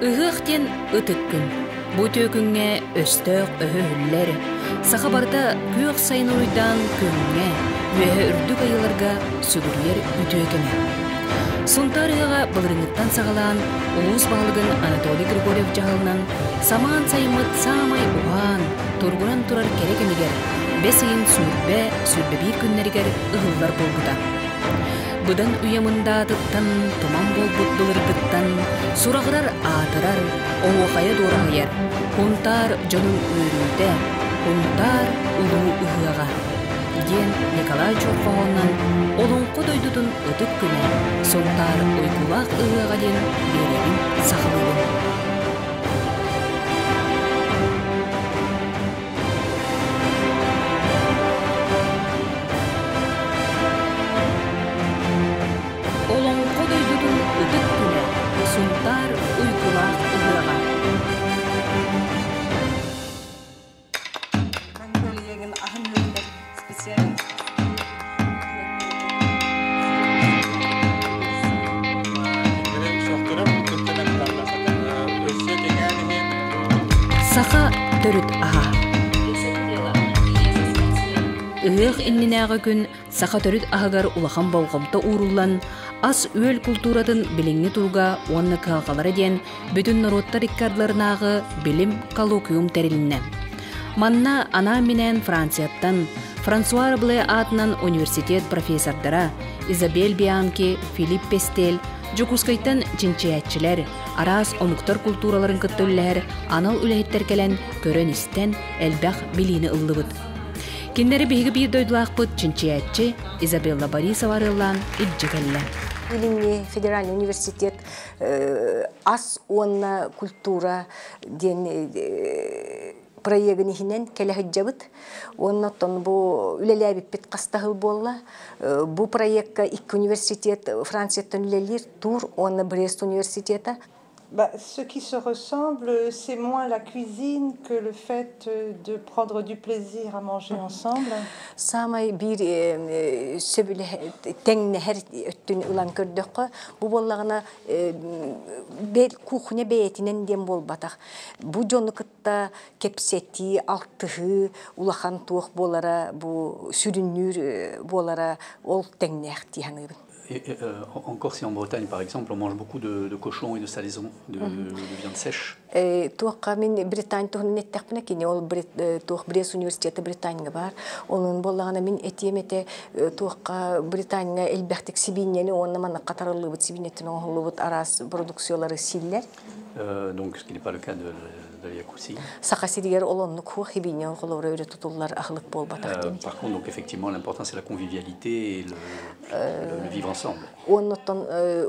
Ыһыах диэн ытык күн. Бу үтүө күҥҥэ өстөөх өһө өһүллэр, саха барыта күөх сайын уруйдаан күҥҥэ, үөһэ үрдүк айыыларга сүгүрүйэр үтүө кэмэ. Сунтаар ыһыаҕа былырыыҥҥыттан саҕалаан улуус баһылыгын Анатолий Григорьев дьаһалынан самаан сайыммыт саамай уһаан, тургуран турар кэрэ кэмигэр бэс ыйын 21 күннэригэр ыһыллар буолбута. Быдан үйэ мындаатыттан, туман буолбут былыргыттан сураҕырар аатырар, оһуохайа дуораһыйар Һунтаар дьонун үөрүүтэ, Һунтаар улуу ыһыаҕа диэн Николай Чуор хоһоонунан Олоҥхо дойдутун ытык күнэ Сунтаар уйгулаах ыһыаҕа диэн биэрэбин сахалыыбын. Олоҥхо дойдутун ытык күнэ Сунтаар уйгулаах ыһыаҕа. Саха төрүт аһа. Ыһыах иннинээҕи күн саха төрүт аһыгар улахан болҕомто ууруллан, ас-үөл култууратын билиҥҥи туруга уонна кыһалҕалара диэн бүтүн норуоттар икки ардыларынааҕы билим коллоквиум тэрилиннэ. Манна анаан-минээн Францияттан Франсуа Рабле аатынан университет профессордара Изабель Бианки, Филипп Пестель, Дьокуускайтан чинчийээччилэр, араас омуктар култуураларын кытта үлэлэһэр анал үлэһиттэр кэлэн көрөн-истэн элбэх билиини ыллыбыт. Кинилэри биһиги биир дойдулаахпыт чинчийээччи Изабелла Борисова арыаллаан илдьэ кэллэ. Илиҥҥи федеральный университет ас уонна культура диэн проегын иһинэн кэлэ сылдьабыт. Уонна оттон бу үлэлээбиппит хастаһыл буолла. Бу проекка икки университет Францияттан үлэлиир Тур уонна Брест университета. Bah, ce qui se ressemble, c'est moins la cuisine que le fait de prendre du plaisir à manger ensemble. Саамай биир тэҥнэһэр өттүн ылан көрдөххө, бу буоллаҕына кухня бэйэтинэн диэн буолбатах. Бу дьону кытта кэпсэтии, алтыһыы улахан туох буолара, бу сүрүннүүр буолара ол тэҥнээх дии саныыбын. Et, encore si en Bretagne, par exemple, on mange beaucoup de cochons et de salaisons, de viande sèche. Туохха мин Британь туһунан эттэхпинэ, кини ол туох Брест университета Британияга баар. Онон буоллаҕына мин этиэм этэ туохха Британияга элбэхтик сибиинньэни уонна манна хатарыллыбыт сибиинньэттэн оҥоһуллубут араас продукциялары сииллэр. Donc, ce qui n'est pas le cas de la Yakoutie. Саха сиригэр ол оннук хуох хибиинньэ холобура өрө тутуллар аһылык буолбатах диэн. Par contre, donc effectivement, l'important c'est la convivialité et le vivre ensemble. Оннуттан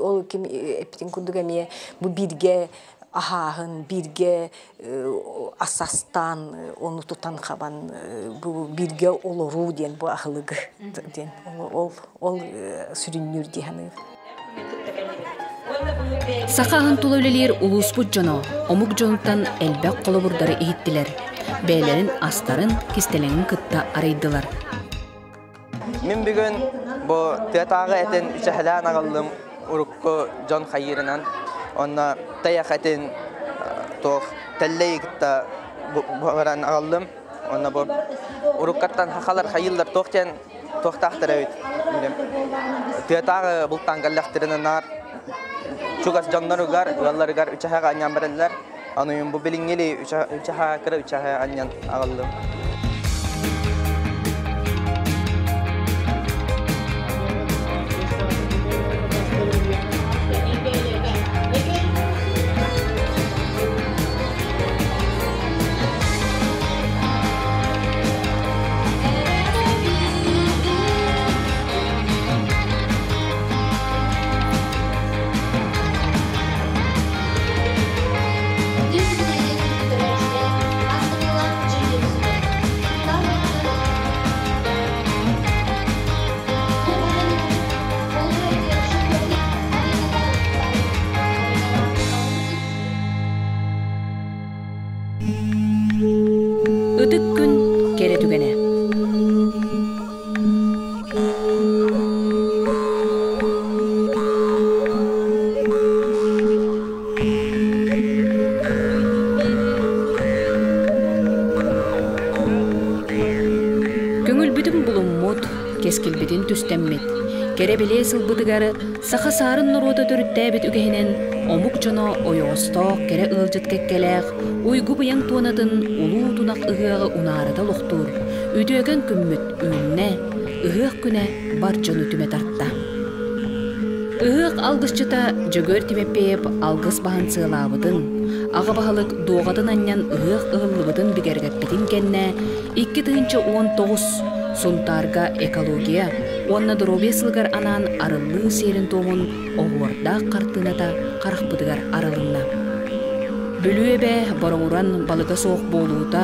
ол ким эппитин курдук эмиэ бу бииргэ аһааһын, бииргэ асастаан, ону тутан хабан бу бииргэ олоруу диэн бу аһылыгы диэн ол ол сүрүннүүр дии саныыбын. Саха аһын тула үлэлиир улууспут дьоно омук дьонуттан элбэх холобурдары иһиттилэр. Бэйэлэрин астарын кистэлэҥин кытта арыйдылар. Мин бүгүн бу тыатааҕы этин үчэһэлээн аҕаллым урукку дьон хайыырынан. Онно тайах этин туох тэллэй кытта баран аҕаллым. Онно бу уруккаттан хахалар хайыыллар туох диэн туохтаахтар эбит. Тыатааҕы бултаан кэллэхтэринэ наар чугас дьонноругар, ыалларыгар үчэһэҕэ анньан бараллар. Аны бу билиҥҥили үчэһэ кыра үчэһэ анньан аҕаллым. Кэскилбитин түстэммит, кэрэ бэлиэ сылбытыгар саха саарын норуота төрүттээбит үгэһинэн омук дьоно ойоҕостоох кэрэ ыалдьыт кэккэлээх уйгу-быйаҥ туонатын улуу тунах ыһыаҕы унаарыта олохтуур үтүөкэн күммүт үүннэ, ыһыах күнэ бар дьону түмэ тарта. Ыһыах алгысчыта Дьөгүөр Тимэппиэйэп алгыс баһын сыалаабытын, аҕа баһылык дуоҕатын анньан ыһыах ыһыллыбытын бигэргэппитин кэннэ 2019 Сунтаарга экология уонна доруобуйа сылыгар анаан арыллыы сиэрин-туомун оһуордаах хартыыната харахпытыгар арылынна. Бүлүү эбэ бороҥуран балыга суох буолуута,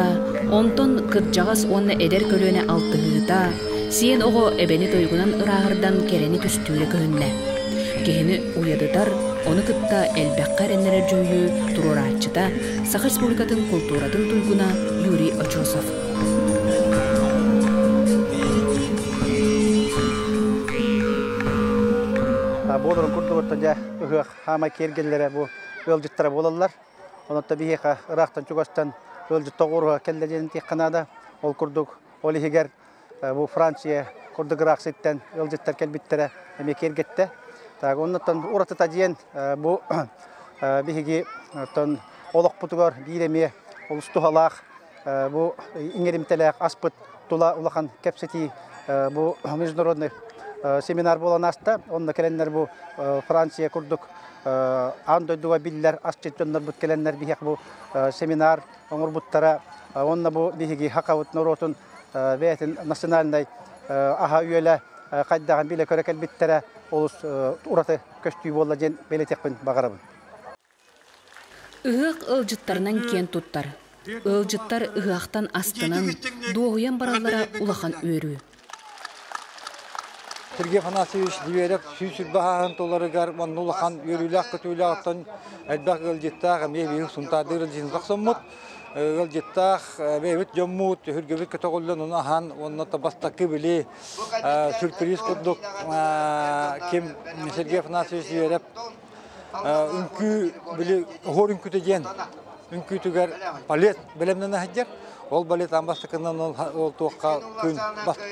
онтон кырдьаҕас уонна эдэр көлүөнэ алтыһыыта, сиэн оҕо эбэни тойугунан ырааһырдан кэрэни түстүүрэ көһүннэ. Киһини уйадытар, ону кытта элбэххэ эрэннэрэр дьүһүйүү туруорааччыта Саха Республикатын култууратын туйгуна Юрий Очосов. Буоларын курдук дьэ ыһыах хаамай киэргэллэрэ бу ыалдьыттара буолаллар. Онон биһиэхэ ыраахтан чугастан ыалдьыт тоҕуоруһа кэллэ диэн этиэххэ наада. Ол курдук ол иһигэр бу Франция курдук ыраах сиртэн ыалдьыттар кэлбиттэрэ эмиэ киэргэттэ. Так, оннуттан уратыта диэн бу биһиги оттон олохпутугар биир эмиэ олус туһалаах бу иҥэримтэлээх аспыт тула улахан кэпсэтии бу международный семинар буолан ааста. Онно кэлэннэр бу Франция курдук аан дойдуга биллэр асчыт дьоннорбут кэлэннэр биһиэх бу семинар оҥорбуттара. Онно бу биһиги хакабыт норуотун бэйэтин национальнай аһа үөлэ хайдаҕын билэ көрө кэлбиттэрэ олус ураты көстүү буолла диэн бэлиэтиэхпин баҕарабын. Ыһыах ыалдьыттарынан киэн туттар. Ыалдьыттар ыһыахтан астынан, дуоһуйан бараллара улахан үөрүү. Сергей Афанасьевич Зверев сүүс сүүрбэ толорыгар манна улахан үөрүүлээх көтүүлээх элбэх ыалдьыттаах эмиэ биир Сунтаардыыр ыалдьытын тохсоммут ыалдьыттаах бэйэбит дьоммут өһүргэбит көтөҕүллэн ону аһан уонна бастакы били сюрприз курдук ким Сергей Афанасьевич Зверев үҥкүү били оһуор үҥкүүтэ диэн үҥкүүтүгэр балет бэлэмнэнэ сылдьар. Ол балет аан бастакынан ол туохха күн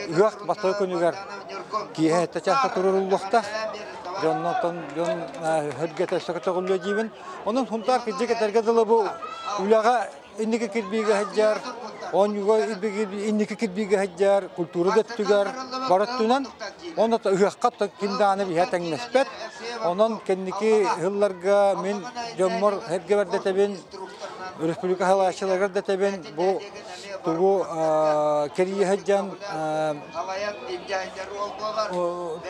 ыһыах бастакы күнүгэр киэһэ сэттэ чааска туруоруллуохтаах. Дьоннортон дьон хөргөтө көтөҕүллүө диибин. Онон Сунтаар кырдьык этэргэ дылы бу үлэҕэ инники кирбиигэ сылдьар, оонньууга инники кирбиигэ сылдьар, культура да өттүгэр бар өттүнэн, онно ыһыахха ким даҕаны биһэ тэҥнэспэт. Онон кэнники сылларга мин дьоммор эргэ дэтэбин, республика халааччыларыгар дэтэбин, бу тугу кэрийэ сылдьан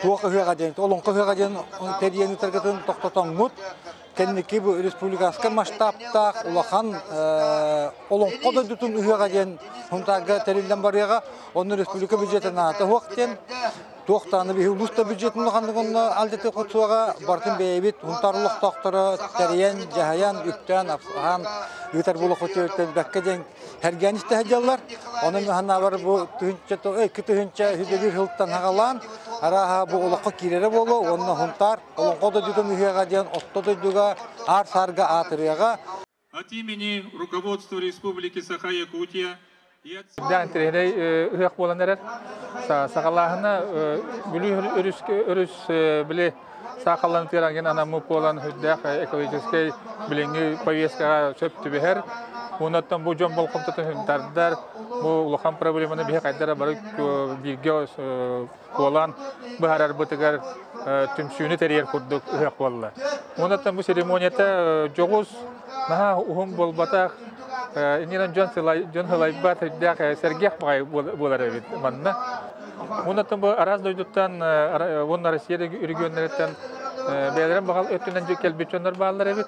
туох ыһыаҕа диэн, олоҥхо ыһыаҕа диэн тэрийэн ыытаргытын тохтотоҥмут, кэнники бу республиканскай масштабтаах улахан олоҥхо дойдутун ыһыаҕа диэн Сунтаарга тэриллэн барыаҕа, онно республика бюджетын аата суох диэн, туохтааны биһи улуус да бюджетин улаханнык онно алдьатыы хотуоҕа барытын бэйэбит Сунтаар олохтоохторо тэрийэн, дьаһайан, үктээн, аһаан ыытар буолуохпут бэккэ диэн хэргээн истэ сылдьаллар. Онон ханаабар бу тыһыынча 2001 сылтан хагалаан арааһа бу олоххо киирэрэ буолуо уонна Сунтаар олоҥхо дойдутун ыһыаҕа диэн отто дойдуга аар саарга аатырыаҕа. От имени руководства Республики Саха-Якутия Дээн интэриэһинэй ыһыах буолан эрэр. Саҕалааһына Бүлүү өрүс өрүс били саахаллан тыаранген анаммыт буолан үрдээх экологическай билиҥҥи повесткаҕа сөп түбэһэр. Уоннаттан бу дьон болҕомтотун тардар, бу улахан проблеманы биһи хайдара бары бииргэ куолаан быһаарарбытыгар түмсүүнү тэрийэр курдук ыһыах буолла. Уоннаттан бу церемонията дьоҕус, наһаа уһун буолбатах, иннинэн дьон дьон сылайбат, үрдээх сэргэх баҕайы буолар эбит манна. Уоннаттан бу араас дойдуттан уонна Россия регионнарыттан бэйэлэрин баҕал өттүнэн кэлбит дьоннор бааллар эбит.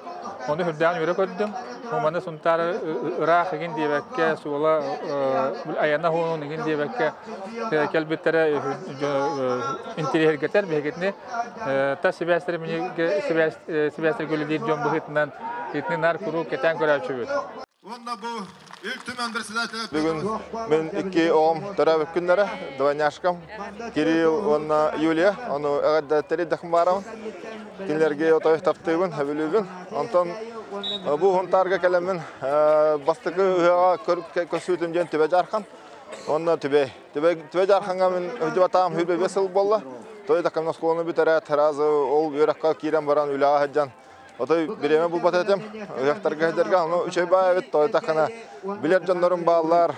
Ону үрдээн үөрэ көрдүм. Маны Сунтаар ыраах игин диэбэккэ, суола айана хуунун игин диэбэккэ кэлбиттэрэ интириэһиргэтэр биһигитини тас сибээстэр сибээстэр үлэлиир дьон быһыытынан итини нар куруук кэтээн көрөөччүбүт. Бүгүн мин икки оҕом төрөөбүт күннэрэ, двойняшкам Кирилл уонна Юлия. Ону эҕэрдэттэри дахмаарабын. Кинилэргэ отой таптыыбын, сөбүлүүбүн. Онтон бу Сунтаарга кэлэммин бастакы ыһыаҕа көрсүүтүм диэн Түбэ Дьаархан. Онно Түбэй. Түбэй Дьаархаҥҥа мин өйдүбатаҕым 25 сыл буолла. Той такамна оскуоланы бүтэрээт, сразу ол үөрэххэ киирэн баран үлэҕэ сылдьан отой бириэмэ булбат этим. Ыһыахтарга сылдьарга ону үчүгэй баа эбит. Той такана билэр дьоннорум бааллар,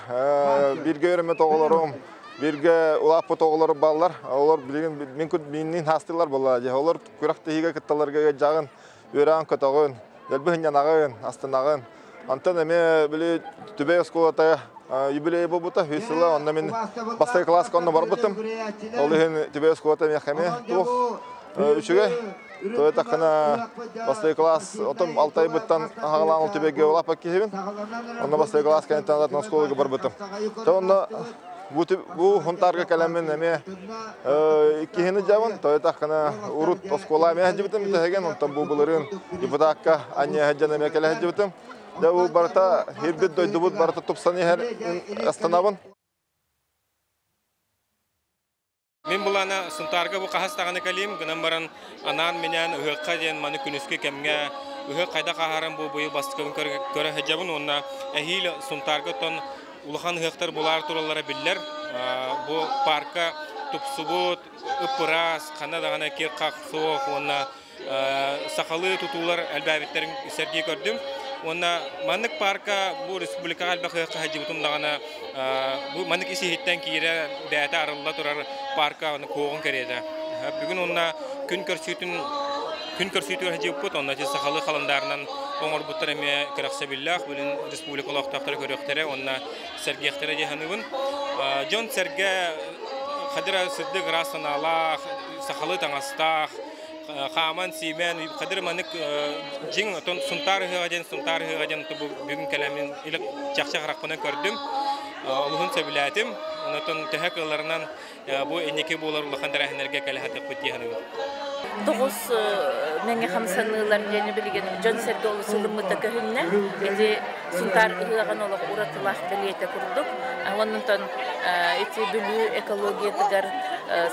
бииргэ үөрэммит оҕолорум, бииргэ улааппыт оҕолорум бааллар. Олор билигин мин миннин хаастыылар буолла. Олор күрэхтэһиигэ кытталларга дьаҕын, үөрэҕин көтөҕүн, дэлби сынньанаҕын, астынаҕын. Онтон эмиэ били Түбэй оскуолата юбилей буолбута, үс сыла, онно мин бастакы кылааска онно барбытым. Ол иһин Түбэй оскуолата миэхэ эмиэ туох үчүгэй. Тоҕо эттэххинэ, бастакы кылаас отом Алтайбыттан аҕалаан ол Түбэйгэ улааппыт киһибин. Онно бастакы кылаас кэнниттэн атын оскуолага барбытым. Онно бу Хунтаарга кэлэммин эмиэ иккиһини дьабын, тоҕо эттэххинэ, урут оскуола эмиэ сылдьыбытым бүтэһигин, онтон бу былырыын депутакка анньа сылдьан эмиэ кэлэ сылдьыбытым. Дьэ бу барыта ирбит дойдубут барыта тупсан иһэр астанабын. Мин былаана Сунтаарга бу хаһыс даҕаны кэлиим, гынан баран анаан-минээн ыһыахха диэн маны күнүскү кэмҥэ ыһыах хайдах ааһарын бу быйыл бастакыбын көрө сылдьабын уонна эһиил Сунтаарга оттон улахан ыһыахтар булаар тураллара биллэр. Бу парка тупсубут, ып-ыраас, ханна даҕаны кир-хах суох уонна сахалыы тутуулар элбээбиттэрин сэргии көрдүм. Уонна маннык парка бу республикаҕа элбэх ыһыахха сылдьыбытым даҕаны бу маннык ис-иһиттэн киирэ бэйэтэ арылла турар парка куоҕун кэриэтэ. Бүгүн уонна күн көрсүүтүн күн көрсүүтүгэр сылдьыбыппыт, онно ити сахалыы халандаарынан оҥорбуттар эмиэ кэрэхсэбиллээх, билин республика олохтоохторо көрүөхтэрэ уонна сэргиэхтэрэ дии саныыбын. Дьон-сэргэ хадыра сырдык ыраас санаалаах, сахалыы таҥастаах, хааман-сиимэн хадыр маннык дьиҥ отон Сунтаар ыһыаҕа диэн Сунтаар ыһыаҕа диэн бүгүн кэлэммин чахчы харахпынан көрдүм, олуһун сөбүлээтим. Онтон төһө кыалларынан бу инники буолар улахан тэрээһиннэргэ кэлэ сатыахпыт дии саныыбын. Тоҕус мэҥэ хамсаныылар диэни билигин дьон-сэргэ олус ылыммыта көһүннэ. Ити Сунтаар ыһыаҕын олох уратылаах бэлиэтэ курдук. Онтон ити Бүлүү экологиятыгар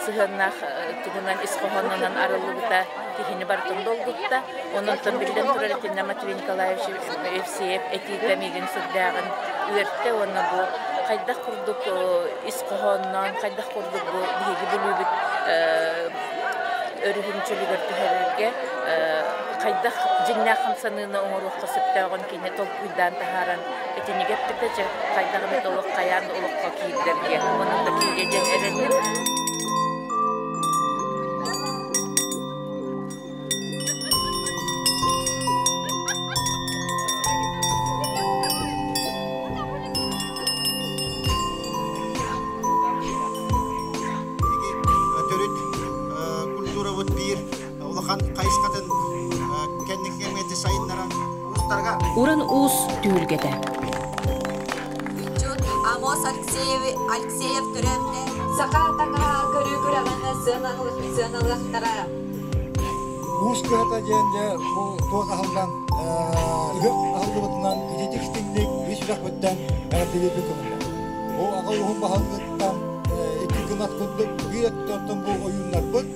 сыһыаннаах тугунан ис хоһоонунан арыллыбыта киһини барытын долгутта. Онон биллэн турар итиннэ Матвей Николаевич Евсеев этиитэ миигин сүрдээҕин үөртэ уонна бу хайдах курдук ис хоһоонноон, хайдах курдук бу биһиги Бүлүүбүт өрүһүн чөлүгэр түһэрэргэ хайдах дьиҥнээх хамсаныыны оҥоруохха сөптөөҕүн кини толкуйдаан таһааран итинигэ эппитэ дьэ хайдах эмит олох хайаан да олоххо киирдэргэ онон да киириэ диэн эрэнним. Төрүт культурабыт биир улахан хайысхатын кэнники кэмҥэ сайыннаран уустарга Уран уус түһүлгэтэ. Үчүт Амос Алексеев, Алексеев төрөөбүтэ. Саха таҥаһа көрүү күрэҕин сыаналыахтара. Уус кыһата диэн дьэ бу туох аһыллан ыһыах аһыллыбытынан ититик истиҥник ис сүрэхпиттэн эҕэрдэлиирбин көҥүллээх. Бу аҕа ууһун баһылыгыттан икки кынат курдук биир өттүттэн бу ойууннарбыт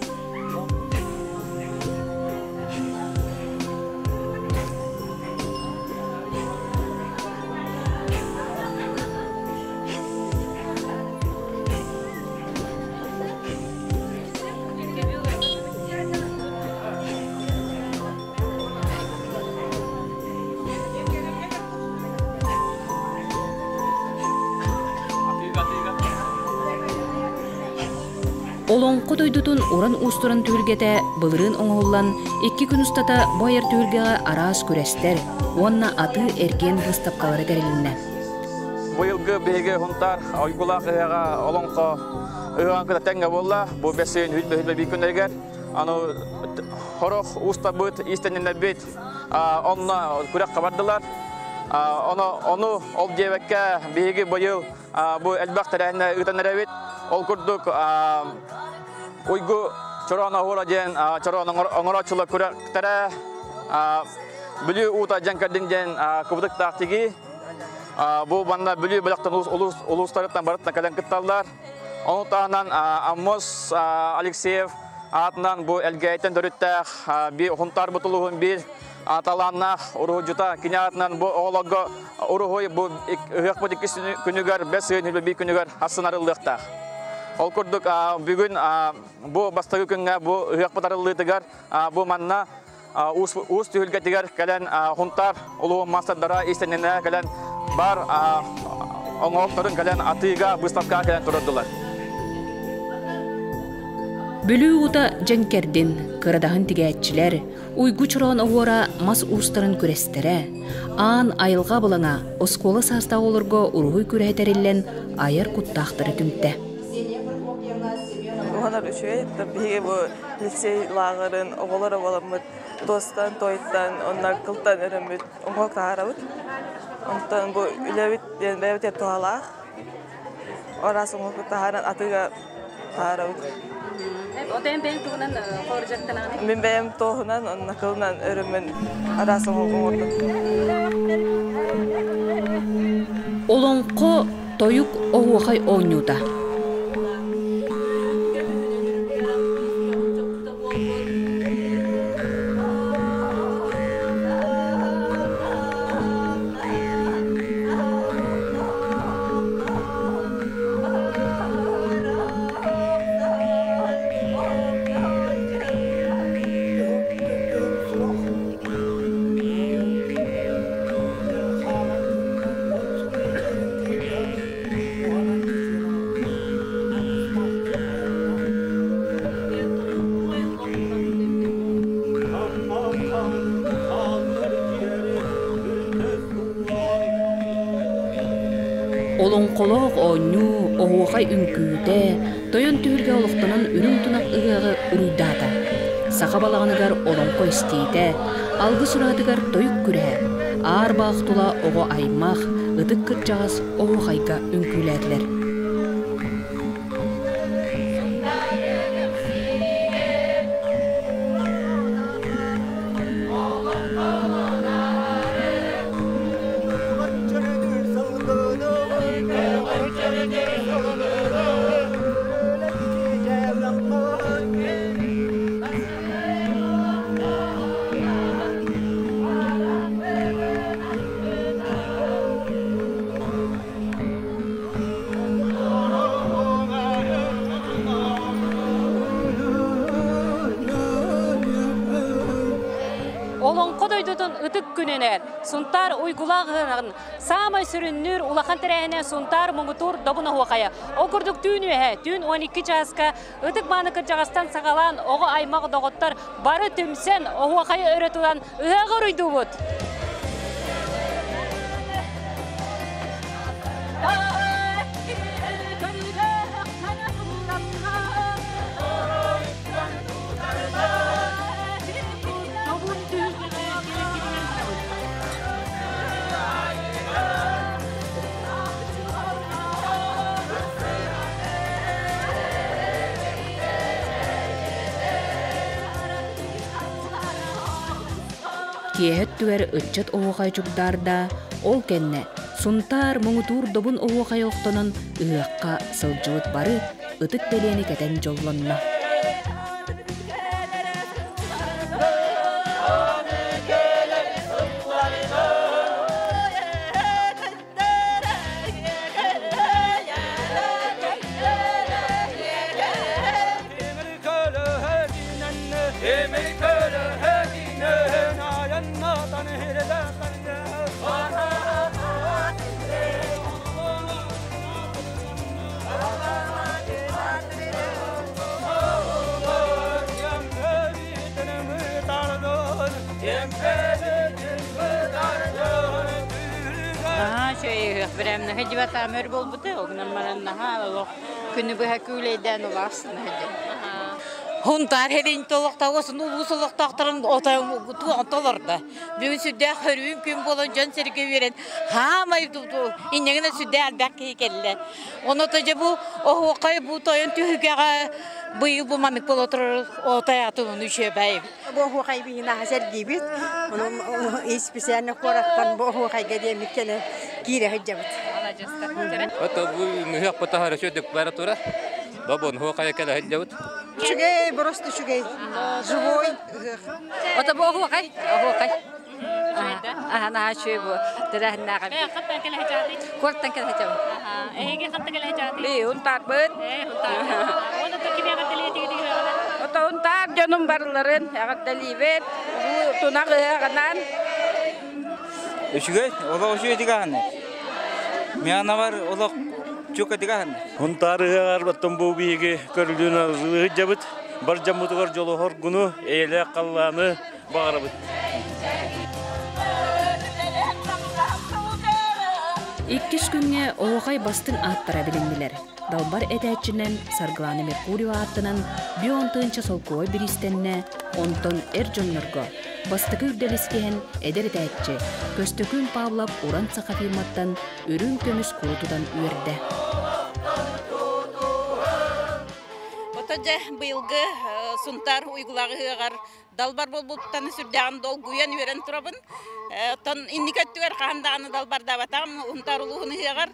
Олоҥхо дойдутун уран уустуран түһүлгэтэ былырыын оҥоһуллан, икки күн устата бу айар түһүлгэҕэ араас күрэстэр уонна атыы-эргиэн быыстапкалара тэрилиннэ. Быйылгы биһиги Хунтаар Ойгулаах ыһыаҕа олоҥхо ыһыаҕын кытта тэҥҥэ буолла. Бу бэс ыйын үһүс биир күннэригэр аны хорох уустарбыт, иистэнньэннэрбит онно күрэххэ бардылар. Ону ол диэбэккэ биһиги быйыл бу элбэх тэрээһинэ ыытан эрэбит. Ол курдук Уйгу Чороон оһуора диэн чороон оҥорооччулар күрэхтэрэ Бүлүү уута дьэҥкэрдин диэн кыбытыктаах тигии. Бу манна Бүлүү бөлөхтөн улуустарыттан барыттан кэлэн кытталлар. Ону таһынан Аммос Алексеев аатынан бу Элгээйтэн төрүттээх Хунтаар бутулуһун биир талааннаах уруһуйдьута кини аатынан бу оҕолорго уруһуй бу ыһыахпыт иккис күнүгэр бэс ыйын 21 күнүгэр ахсын арыллыахтаах. Ол курдук бүгүн бу бастакы күҥҥэ бу ыһыахпыт арыллыытыгар бу манна уус түһүлгэтигэр кэлэн Хунтаар улууһун маастардара иистэнньэннэрэ кэлэн бар оҥоһуктарын кэлэн атыыга выставкаҕа кэлэн турардылар. Бүлүү уута дьэҥкэрдин, кырадаһын тигээччилэр, уйгу чороон оһуора мас уустарын күрэстэрэ, аан айылҕа абылаҥа оскуола саастаах оҕолорго уруһуй күрэһэ тэриллэн айар куттаахтары түмтэ. Уһанар үчүгэй, биһиги бу лицей лааҕырын оҕолоро буоламмыт туостан, туойтан уонна кылтан өрөммүт оҥоһук таһаарабыт. Онтон бу үлэбит диэн бэйэбитигэр туһалаах. Араас оҥоһук таһааран атыыга таһаарабыт. Отойон бэйэҥ тугунан холор дьарыктанаҕыный? Мин бэйэм туоһунан уонна кылынан өрөммүн араас оҥоһук оҥордум. Олоҥхо тойук оһуохай оонньуута. Олоҥхолоох оонньуу, оһуохай үҥкүүтэ, тойон түһүлгэ олохтонон үрүҥ тунах ыһыаҕы уруйдаата. Саха балаҕаныгар олоҥхо истиитэ, алгыс ураатыгар тойук күрэһэ, аар баах тула оҕо аймах, ытык кырдьаҕас оһуохайга үҥкүүлээтилэр. Олоҥхо дойдутун ытык күнүнэн Сунтаар уйгулаах ыһыаҕын саамай сүрүннүүр улахан тэрээһинэ Сунтаар муҥутуур добун оһуохайа. Ол курдук түүн үөһэ, түүн 12 чааска ытык мааны кырдьаҕастан саҕалаан оҕо аймах доҕоттор бары түмсэн оһуохайы өрө тутан ыһыаҕы уруйдуубут. Киэһэ өттүгэр ыччат оһуохай чугдаарда, ол кэннэ Сунтаар муҥутуур добун оһуохай охтонон ыһыахха сылдьыбыт бары ытык бэлиэни кэтэн дьоллонно. Наһаа үчүгэй бирэмнэһэ дьыбатаам өр буолбута, огнан баран наһаа олох күнү быһа күүлэйдээн улаахсына сылдьар. Хунтаар хелин толохтоогосын улуус олохтоохторун толордо. Бүгүн сүрдээх хөрүүн күн буолан дьон сэргэ үөрэн хаамай инньэгинэ сүрдээх элбэх киһи кэллэ. Ону дьэ бу оһуохай бу тойон түһүгэҕэ быйыл бу маннык буола турар отаятын үчүөбэй. Бу оһуохай биһин аһа сэргиибит. Ону специально куораттан бу оһуохайга диэммит кэлэн киирэ сылдьабыт. Это бу мыһыах потаһара сөдүк бара тура. Бабон оһуохайа кэлэ сылдьабыт. Үчүгэй, просто үчүгэй. Живой ыһыах. Это бу оһуохай, оһуохай. Аха, наһаа үчүгэй бу тэрээһиннээх. Хантан кэлэ сылдьаҕытый? Куораттан кэлэ сылдьабын. Эһиги хантан кэлэ сылдьаҕытый? Би, Унтаарбыт. Уонна кими эҕэрдэлиэтигит ыһыаҕынан? Ото Унтаар дьонум барыларын эҕэрдэлиибит. Тунах ыһыаҕынан. Үчүгэй, олох үчүгэй тигаһаны. Мианавар олох чука тигаһаны. Унтаар ыһыаҕар оттон бу биһиги көрүлүүн ыһыдьабыт. Бар дьоммутугар дьолуһор гуну, эйэлээх халлааны баҕарабыт. Иккис күҥҥэ оһуохай бастыҥ ааттара билиннилэр. Далбар этээччинэн Саргылана Меркурьева ааттанан бион тыынча солкуобай бириистэннэ, онтон эр дьоннорго бастакы үрдэл искиһэн эдэр этээччи Көстөкүүн Павлов Уран Саха фирматтан үрүҥ көмүс куру тутан үөрдэ. Ото дьэ быйылгы Сунтаар уйгулаах ыһыаҕар далбар буолбуттан сүрдээҕин долгуйан үөрэн турабын. Оттон инники өттүгэр хаһан даҕаны далбардаабатаҕым Сунтаар улууһун ыһыаҕар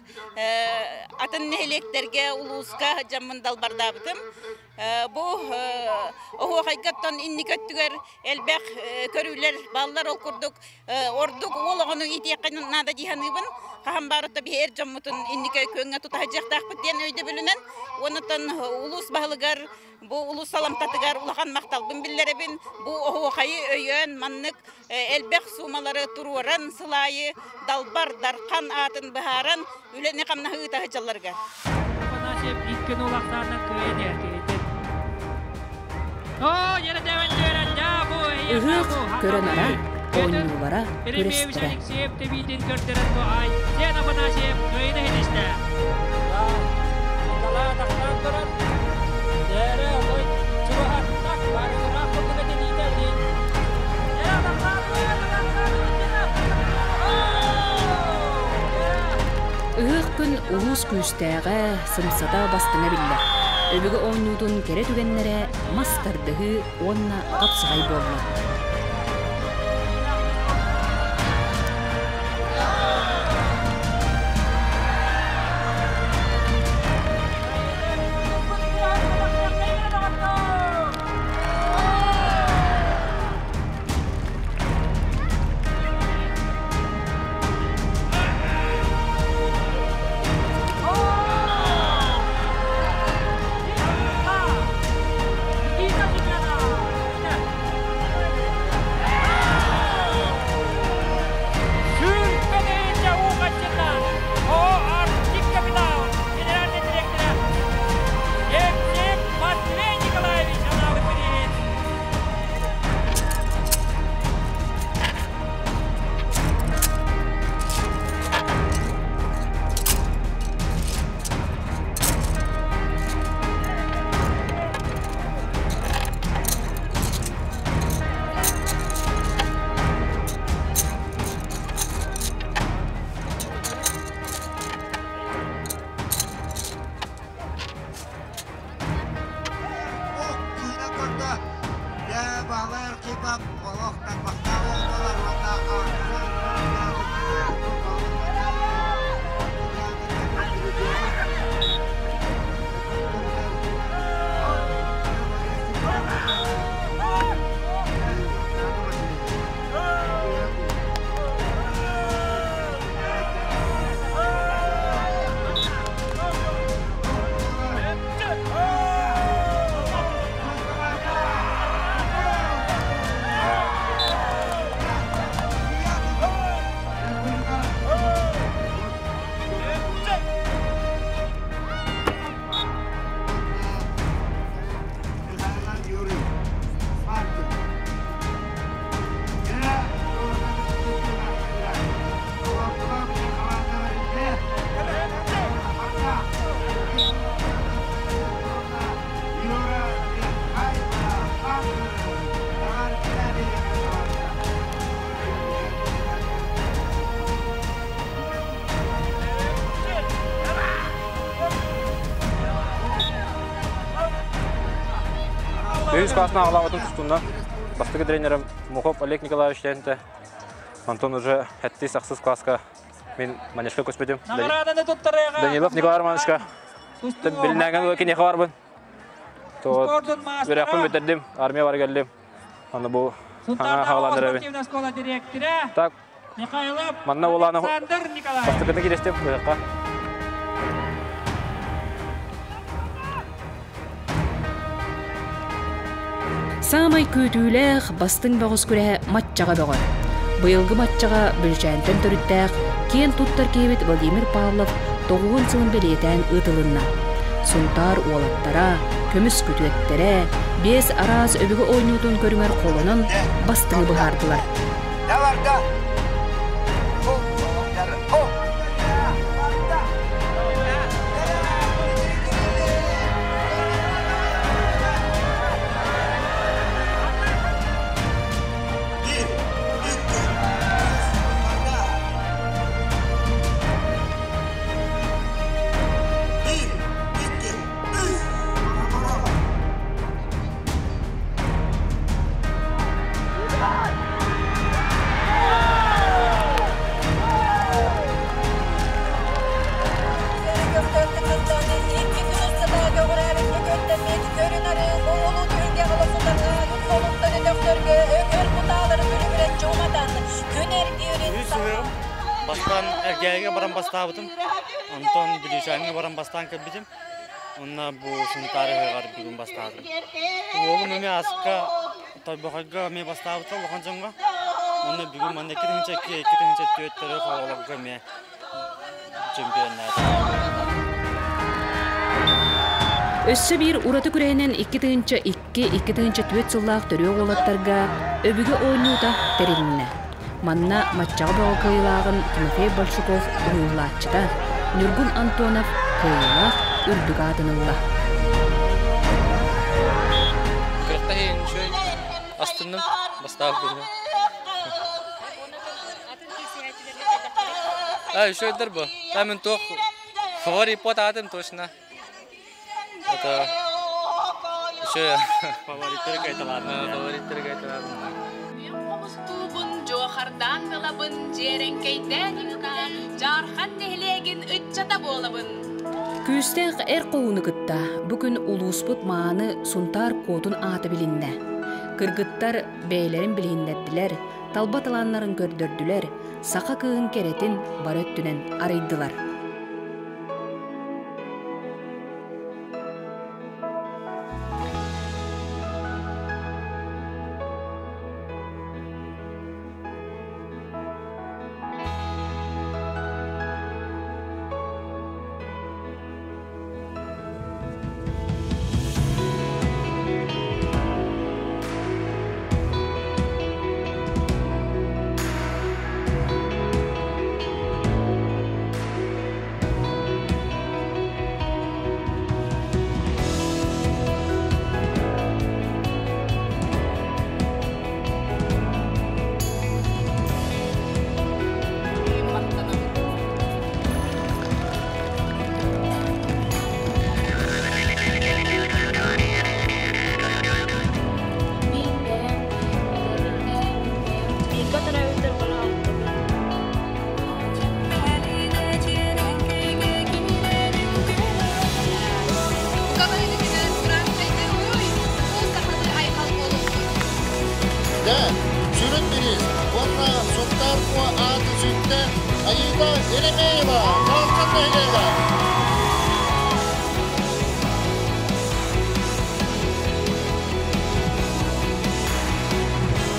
атын нэһилиэктэргэ, улууска дьаммын далбардаабытым. Бу оһуохайга оттон инники өттүгэр элбэх көрүүлэр бааллар. Ол курдук ордук уол оҕону иитиэххэ наада дии саныыбын. Хаһан баарыта биһи эр дьоммутун инники күөҥҥэ тута сылдьыахтаахпыт диэн өйдөбүлүнэн. Уонна улуус баһылыгар бу улуус саламтатыгар улахан махталбын биллэрэбин. Бу оһуохайы өйөөн маннык элбэх суумалары туруоран сыл аайы Далбар Дархан аатын быһааран үлэни-хамнаһы ыыта сылдьалларыгар. Ыһыах көрө-нара, оонньуулара, күрэстэрэ. Ыһыах күн улуус күүстээҕэ, сымсата бастыҥа биллэр. Өбүгэ оонньуутун кэрэ түгэннэрэ мас тардыһыы уонна хапсаҕай буолла. Үһүс классно аҕалаабытым тустунна. Бастакы тренерим Мухов Олег Николаевич диэнтэ. Онтон уже хэттис ахсыс класска мин манежка көспүтүм. Данилов Николай Романовичка билинээҥҥэн киниэхэ барбын. Үөрэхпин бүтэрдим, армия бар кэллим. Аны бу Саҥа хаалан эрэбин. Так, манна улаана бастакыны кирэстим кыһыкка. Саамай күүтүүлээх, бастыҥ бөҕөс күрэһэ Маччаҕа бөҕө. Быйылгы Маччаҕа Бүлүчээнтэн төрүттээх, киэн туттар киһибит Владимир Павлов тоҕуһун сылын бэлиэтээн ыытылынна. Сунтаар уолаттара, көмүс күтүөттэрэ, биэс араас өбүгэ оонньуутун көрүҥэр холонон бастыҥы быһаардылар. Бастаан Эргээйигэ баран бастаабытым. Онтон Бүлүүчээҥҥэ баран бастаан кэлбитим. Онно бу Сунтаар ыһыаҕар бүгүн бастаатым. Уолум эмиэ аска Тойбохойго эмиэ бастаабыта улахан дьоҥҥо. Онно бүгүн манна 2 2 2 4 төрүөх оҕолорго эмиэ чемпионнаата. Өссө биир ураты күрэһинэн 2002-2004 сыллаах төрүөх уолаттарга өбүгэ оонньуута тэрилиннэ. Манна Маччаҕа бөҕө кыайыылааҕын Тимофей Большаков уһуйуллааччыта Ньургун Антонов кыайыылаах үрдүк аатын ылла. Күрэхтэһии үчүгэй астынным бастаабыт А, үчүгэйдэр бу. Та мен туох фаворит аатым точно. Это еще фавориттары кайталаадым. Фавориттары кайталаадым. Хомустуубун, дьуохардаан ылабын, дьиэрэҥкэйдээн ыҥыта, Дьаархан нэһилиэгин ыччата буолабын. Күүстээх эр хоһууну кытта бу күн улууспут мааны Сунтаар Куотун аата билиннэ. Кыргыттар бэйэлэрин билиһиннэрдилэр, талба талааннарын көрдөрдүлэр, саха кыыһын кэрэтин бары өттүнэн арыйдылар. Сүрүн бириис уонна Сунтаар Куо ааты сүктэ Аида Еремеева, Дьаархан нэһилиэгэ.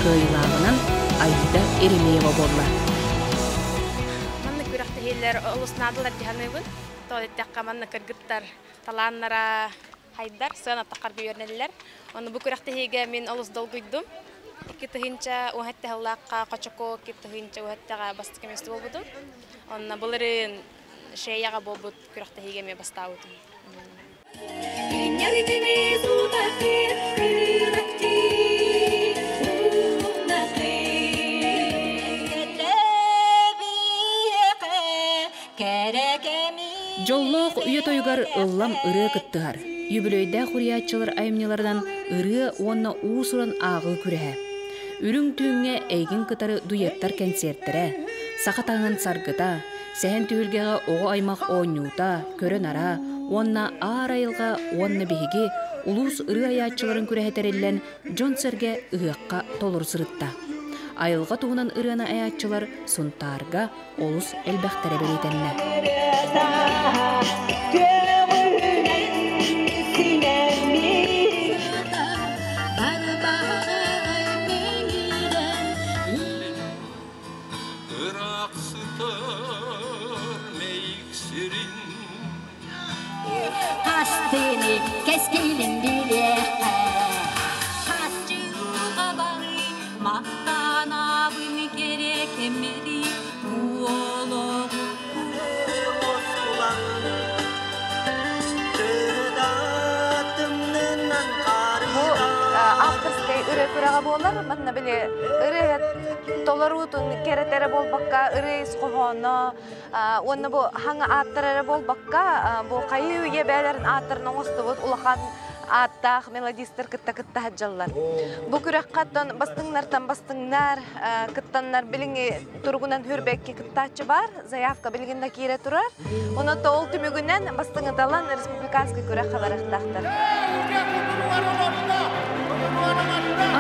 Кыайыылааҕынан Аида Еремеева буолла. Манна күрэхтэһиилэр олус наадалар дии саныыбын. Тоҕо диэтэххэ, манна кыргыттар талааннара хайдар, сыана тахарга үөрэнэллэр. Ону бу күрэхтэһиигэ мин олус долгуйдум. 2017 сыллаахха Хочоко 2017 бастакы миэстэ буолбутум. Онно былырыын Шеяҕа буолбут күрэхтэһиигэ эмиэ бастаабытым. Дьоллоох үйэ тойугар ыллам ырыа кыттыһар. Үбүлүөйдээх уруйааччылар айымньыларынан ырыа уонна уус-уран ааҕыы күрэһэ. Үрүҥ түүҥҥэ эйигин кытары дуэттар кэнсиэртэрэ, саха таҥаһын саргыта, сэһэн түһүлгэҕэ оҕо аймах оонньуута, көрө-нара уонна Аар айылҕа уонна биһиги улуус ырыа айааччыларын күрэһэ тэриллэн, дьон-сэргэ ыһыахха толору сырытта. Айылҕа туһунан ырыаны айааччылар Сунтаарга олус элбэхтэрэ бэлиэтэннэ. Ыраах сытар мэйиксирин Хастыны кэскилин билиэххэ Хас дьылҕабары махтанабын кэрэ кэммэри олоҕу Авторскай ырыа күрэҕэ буолар. Манна били ырыа толоруутун кэрэтэрэ буолбакка, ырыа ис хоһооно уонна бу хаҥа ааттар эрэ буолбакка, бу хайыы үйэ бээлэрин ааттарын оҥостубут улахан ааттаах мелодистар кытта кытта сылдьаллар. Бу күрэххэ оттон бастыҥнартан бастыҥнар кыттаннар билиҥҥи туругунан хүрбэкки кыттааччы баар, заявка билигин да киирэ турар. Онон ол түмүгүнэн бастыҥыталан республиканскай күрэххэ барыахтаахтар.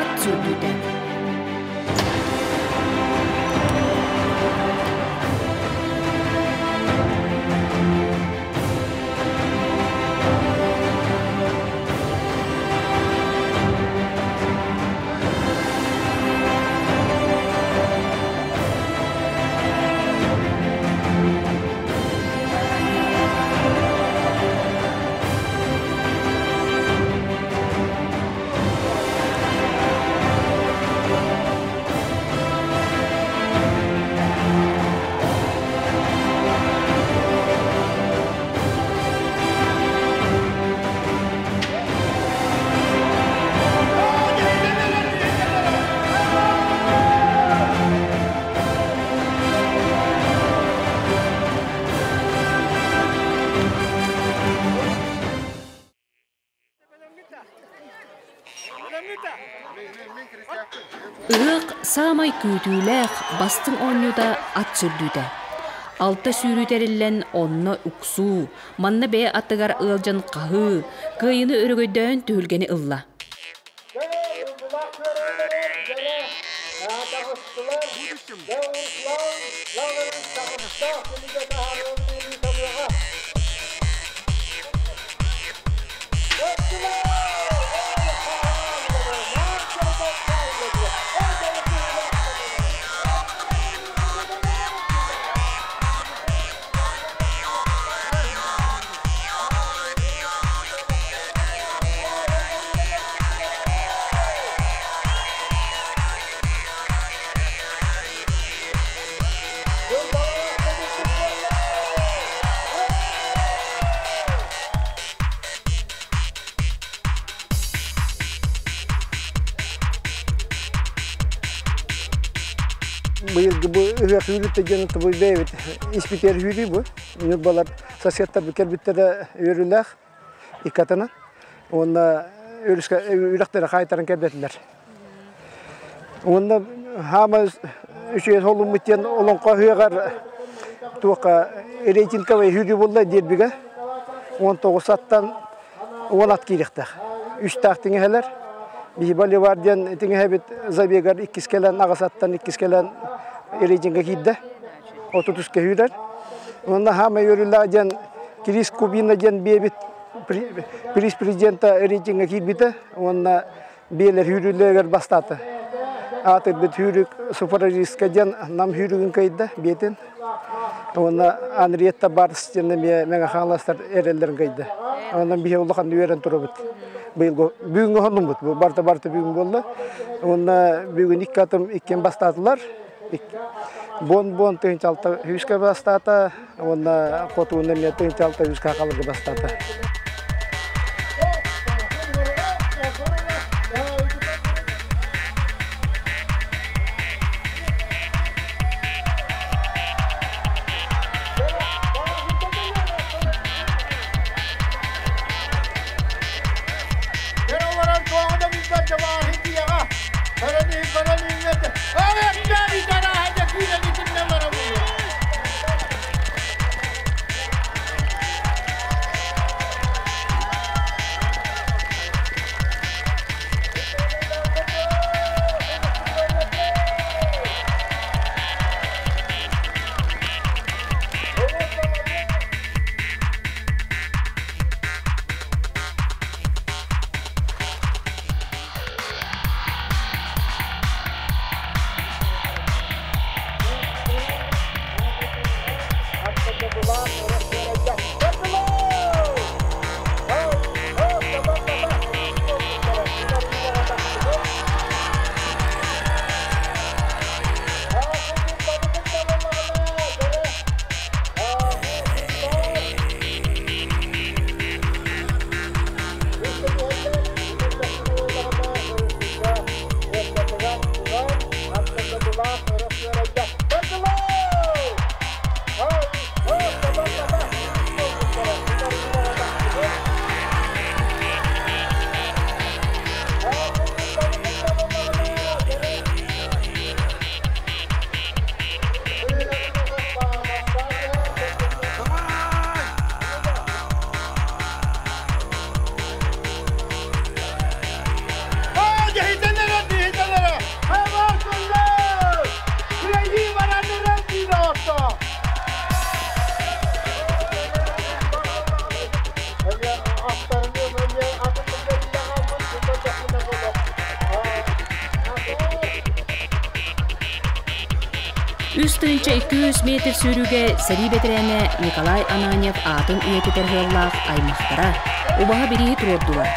Ат сүүрдүүтэ. Ыһыах саамай күүтүүлээх, бастыҥ оонньуута ат сүрдүүтэ. Алта сүүрүү тэриллэн, онно уксуу, манна бэйэ аттыгар ыалдьан хаһыы, кыайыыны өрөгөйдөөн түһүлгэни ылла. Быйылгы бу ыһыах үүрүттэ диэн бу бэйэбит испитигэр үүрүү бу. Ньурбалар соседтар кэлбиттэрэ үөрүүлээх иккатына. Уонна үрэхтэрэ хаайтаран кэлбэтилэр. Уонна хаама үчүгэй солуммут диэн олоҥхо ыһыаҕар туохха рейтинговай үүрүү буолла диэрбигэ 19 аттан 10 ат киириэхтээх. Үстээх тиҥэһэлэр. Биһи боливар диэн тиҥэһэбит забегар иккис кэлэн аҕыс аттан иккис кэлэн рейтингэ киирдэ. 33 үүрэр. Уонна хаама үөрүүлээх диэн Крис Кубина диэн биэбит приз президента рейтингэ киирбитэ уонна биэлэр үүрүүлэригэр бастаата. Аатырбыт үүрүк суфражистка диэн нам үүрүгүн кыайда биэтин. Уонна Анриетта Барс диэн эмиэ Мэҥэ Хаҥаластар эрэллэрин кыайда. Онон биһи улахан үөрэн турабыт. Быйылгы бүгүҥҥү хонуммут. Бу барыта барыта бүгүн буолла. Уонна бүгүн икки атым иккиэн бастаатылар. Бон-бон тыһыынча үскэ бастаата уонна хотугун эмиэ 1603 халыгы бастаата. 3200 метр сүүрүүгэ сэрии бэтэрээнэ Николай Ананьев аатын үйэтитэр сыаллаах аймахтара убаһа бирииһи туруордулар.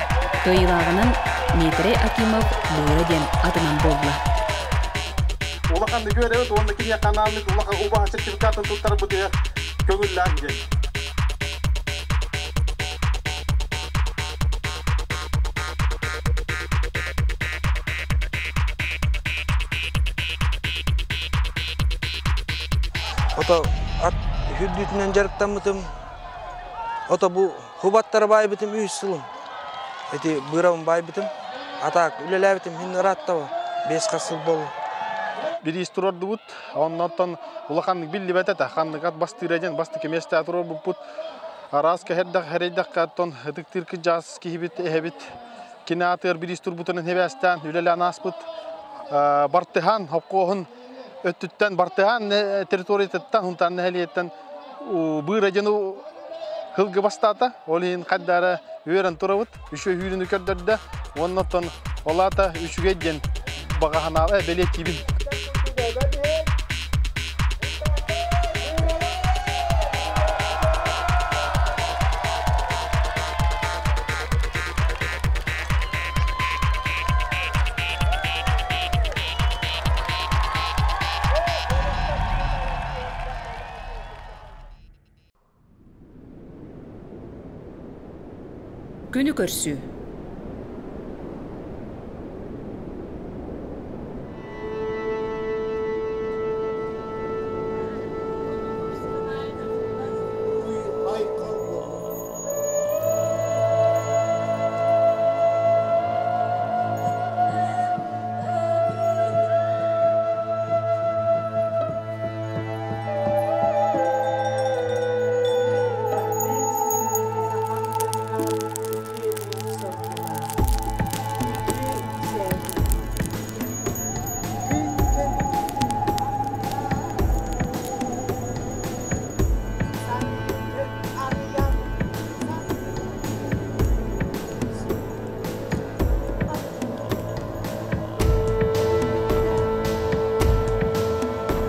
Кыайыылааҕынан Дмитрий Акимов Быыра диэн атынан буолла. Улаханнык үөрэбит уонна киниэхэ анааммыт улахан убаһа сертификатын туттарбытыгар көҥүллээх диэн. Ото ат үрдүтүнэн дьарыктаммытым. Ото бу хубаттара баайбытым үс сылым. Эти быырабын баайбытым. Атаак үлэлээбитим хин ырааттаба. Бес хас сыл болу. Бириис турордубут. Оннотон улаханнык биллибэт этэ. Ханнык ат бастыыра диэн бастакы миэстэ туруорбуппут. Араас кэһэрдэх эрэйдэххэ оттон ытыктыыр кыдьаас киһибит эһэбит кини аатыгар бириис турбутунан хибээстээн үлэлээн ааспыт Бартыһаан хопкуоһун өттүттэн Бартыһаан территориятыттан Хунтаан нэһилиэгиттэн быыра диэн һылгы бастаата. Ол иһин хайдара үөрэн турабыт. Үчүгэй үүрүүнү көрдөрдө. Уонна оттон ол аата үчүгэй диэн баҕаһанаала бэлиэтиибин. Күнү көрсүү.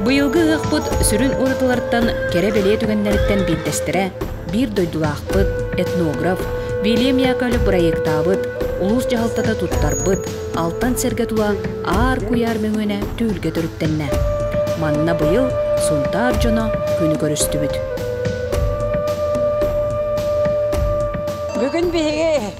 Быйылгы ыһыахпыт сүрүн уратыларыттан кэрэ-бэлиэ түгэннэриттэн биирдэстэрэ биир дойдулаахпыт, этнограф Вильям Яковлев бырайыактаабыт, улуус дьаһалтата туттарбыт Алтан сэргэ тула аар куйаар мөҥүөнэ түһүлгэ төрүттэннэ. Манна быйыл Сунтаар дьоно күнү көрүстүбүт. Бүгүн биһиги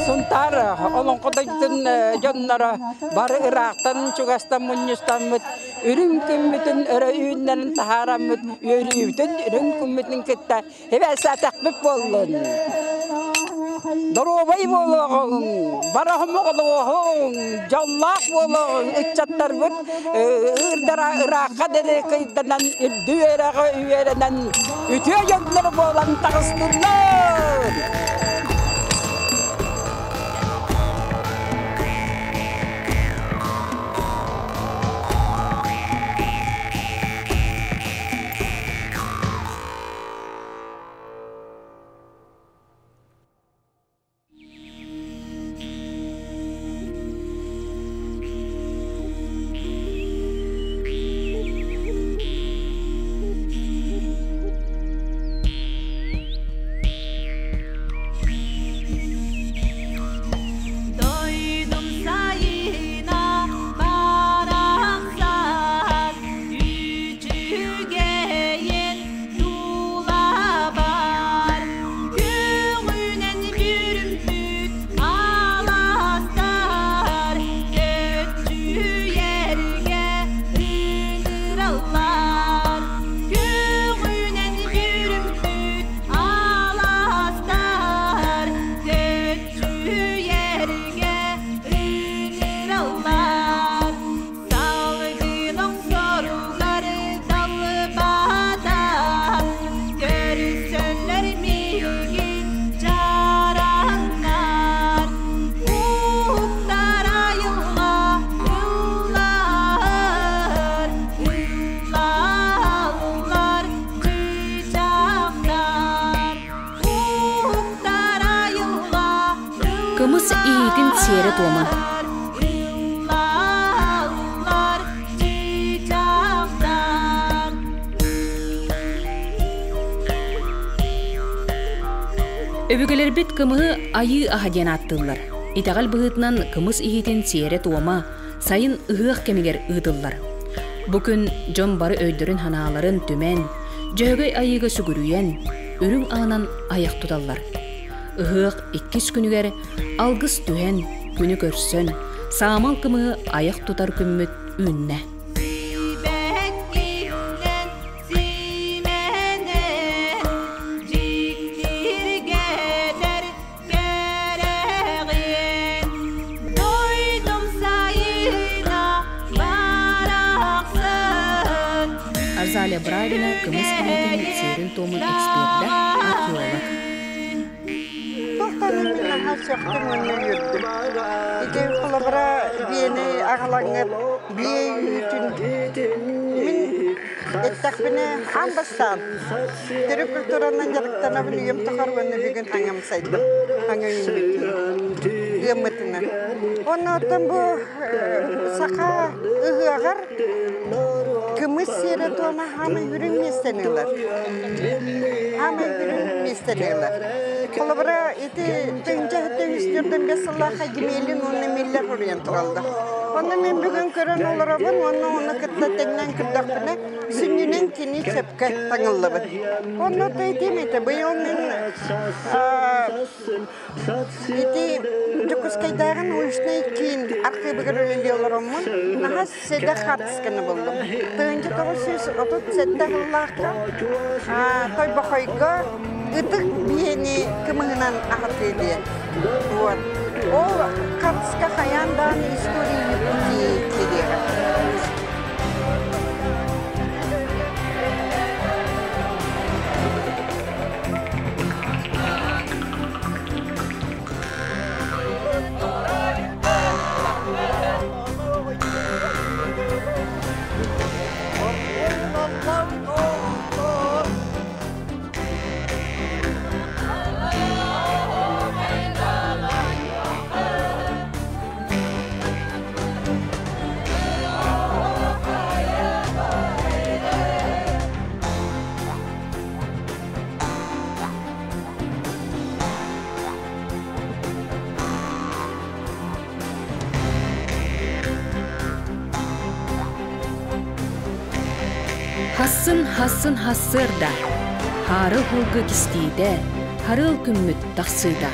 Сунтаар олоҥхо дойдутун дьонноро бары ыраахтан чугастан мунньустаммыт үрүҥ күммүтүн өрө үүннэрин таһаараммыт үөрүүбүтүн үрүҥ күммүтүн кытта Эбээсэтэхпит буоллун. Доруобай буолуоҕуҥ, барахомоҕолуоҕуҥ, дьоллоох буолуоҕуҥ, ыччаттарбыт ыырдара ыраахха диэри кыйданан, үрдү үөрэҕи үөрэнэн, үтүө дьоннор буолан таҕыстыннар! Дойдум сайына барахсан Үчүгэйин тулабар Күҥүнэн бүрүммүт алаастар Көччүйэргэ ыҥыраллар Күҥүнэн бүрүммүт алаастар Көччүйэргэ ыҥыраллар Салгын охсоругар далбатан, көрсөллөр миигин чараннар. Уһуктар айылҕа ыллаар, ыллааллар чыычаахтар. Уһуктар айылҕа Кымыс иһиитин сиэрэ-туома. ыллааллар чыычаахтар. Өбүгэлэрбит кымыһы айыы аһа диэн ааттыыллар. Итэҕэл быһыытынан кымыс иһиитин сиэрэ-туома сайын ыһыах кэмигэр ыытыллар. Бу күн дьон бары өйдөрүн-санааларын түмэн, Дьөһөгөй айыыга сүгүрүйэн, үрүҥ аһынан айах туталлар. Ыһыах иккис күнүгэр алгыс түһэн, күнү көрсөн, саамал кымыһы айах тутар күммүт үүннэ. Азалия Бравина кымыс иһиитин сиэрин-туомун экспердэ, археолог. Туохтан мин наһаа сөхтүм уонна үөрдүм. Ити холобура биэни аҕалаҥҥыт биэ үүтүн мин эттэхпинэ аан бастаан төрүт культуранан дьарыктанабын үйэм тухары уонна бүгүн хаҥам сайдым хаҥа үүммүтүнэн ыаммытынан. Онно оттон бу саха ыһыаҕар кымыс сиэрэ-туома хаамай үрүҥ миэстэни ылар. Хаамай үрүҥ миэстэни ылар. Холобура, ити тыһыынча үстүөрдэн бэс сыллаахха Гимелин уонна Миллер хоруйан тураллар. Онно мин бүгүн көрөн олоробун уонна ону кытта тэҥнээн көрдөхпүнэ, сүнньүнэн кини сөпкө таҥыллыбыт. Онно этиим этэ, быйыл мин Ити Дьокуускайдааҕы научнай киин архыыбыгар үлэлии олороммун, наһаа сэдэх хаартысканы буллум. 1937 сыллаахха Тойбохойго ытык биэни кымыһынан аһатыы диэн. Вот. Ол хаартыска хайаан даҕаны история Якутии киириэҕэ. Хассын хассын хассыарда, хаары һулга кистиитэ, харыал күммүт тахсыыта.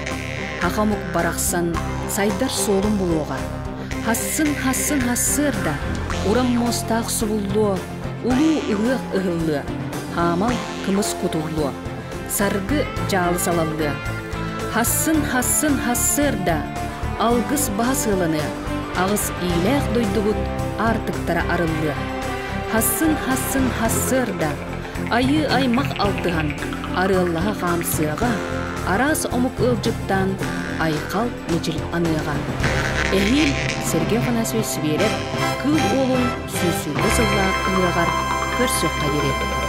Хахамук барахсан сайдар суолун булуоҕа. Хассын хассын хассыарда, уран муостаах субуллуо, улуу ыһыах ыһыллыа, хаамал кымыс кутуллуо, саргы дьаалы салаллыа. Хассын хассын хассыарда, алгыс баһа сыаланыа, аҕыс иилээх дойдубут аартыктара арыллыа. Хассын хассын хассыарда, айыы аймах алтыһан, арыаллаһа хаамсыаҕа, араас омук ыалдьыттаан айхал мичил аныаҕа. Эһиил Сергей Афанасьевич Сибиэрэп Кыыл Уолун сүүс сүүрбэ сыллаах ыһыаҕар көрсүөххэ диэри.